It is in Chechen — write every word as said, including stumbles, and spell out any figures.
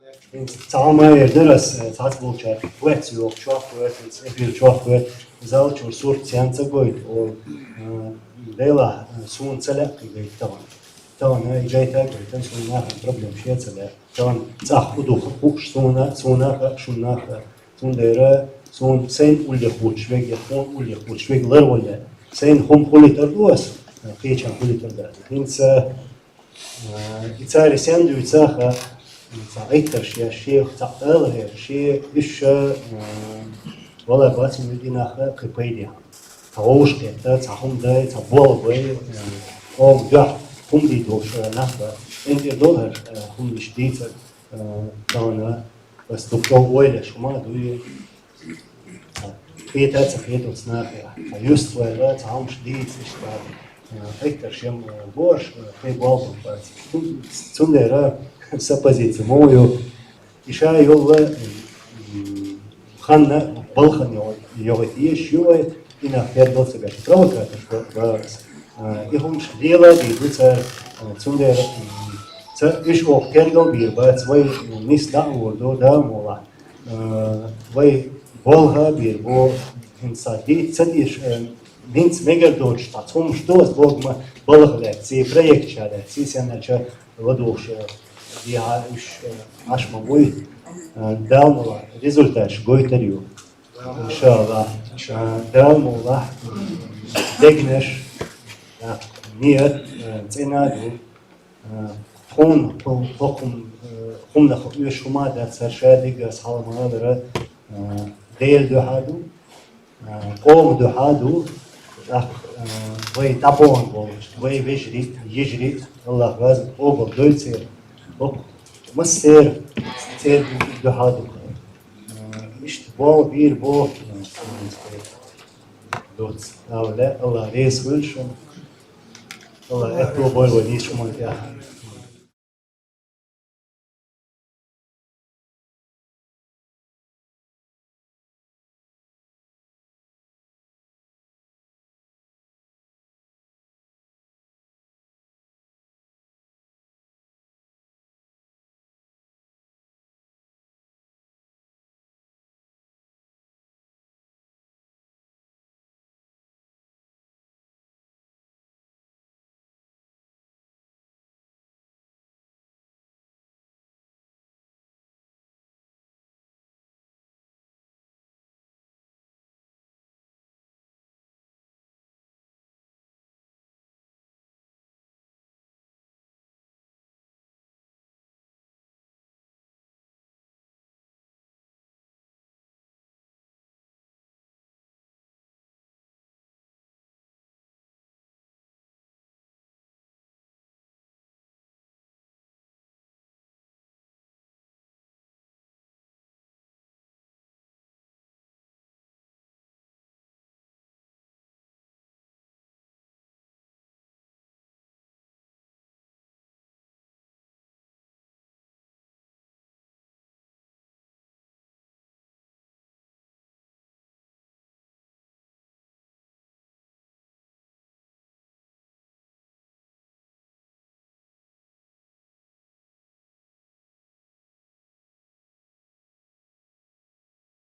ХӀинца цхьа хӀума эр дара ас, э, цхьацца болчаьрга, вац йоах, чохь вац, эфир чохь вац, зал чуьра сурт сен ца гойту, олу, э, Делахь, э, суна ца лаьа кхин гайта тахана. Тахана и гайта а гойтина, суна нахана проблема шен ца лаьа. Тахана цӀахь хӀун ду хууш суна, суна а хаьа, шуна а хаьа. Цундела суна сайн уллехь воцуш верг я тхуна уллехь воцуш верг ларвале, сайн хӀума хуьлуьйтур ду ас, э, кхечарна хуьлуьйтур дац. ХӀинца Э, и цара сен дуьйцу а хаьа, цхьа Ӏиттарш еш, шех цхьаъ ала хӀара, шен уьш ша, э, вала бац муьлхха динах а кхин пайде. Цхьа вовшахкхетта, цхьа хӀума дай, цхьа болх бай, э, къоман дуьхьа хӀума дийр долуш, э, нах бац. Эндира долу хӀара, э, хӀуманаш дийцар, э, тахана ас дукха чӀогӀа ойла еш хӀума а дуй. Хетац а хетац нахе. Юстхойла, цхьа хӀумаш дийца иштта, э, хӀиттар шем, э, борш, э, кхин болх бан бац. Цундела сан позици муха ю? И ша йолла, м, ханна балхана йогӀу-, йогӀу езаш ю вай, и нах кергал ца беш. Провокаторш ба-, бара ас. Э, и хӀумаш лела а дийр ду цара, э, цундела, м, ца уьш оха кергал бийр бац, вай, м, нис дӀа а вор ду, да а мула. Э, вай болх а бийр бу, хӀинца дийца ца деш, э, хӀинца мегар доцуш цхьа хӀумаш ду ас боху ма балха лаьцций, проектша лаьцций, сеннача ладугӀуш, э, дехьа уьш, э, Ӏаш ма буй. Э, Дала мула результаташ гойтур ю. Иншаллах. Э, Дала мула дегнаш, э, ният, э, цӀена а ду. Э, тхуна, тху-, тхо хӀум-, э, хӀуманах оьшуш хӀума а дац, цара ша дигга ас хьала ма-аллара, э, Делан дуьхьа а ду, э, къоман дуьхьа а ду, тӀаккха, э, вай дӀабахана болчу, вай вежарий, йижарий, Аллах раьза къобал дойла церан. ХӀокху массеран церан дуьхьа а ду. Э, иштта болх бийр бу, э, доцца. Алла, Аллах реза хуьлда шуна. Аллах аьтто бойла вай нийсачу хӀуманна тӀехь.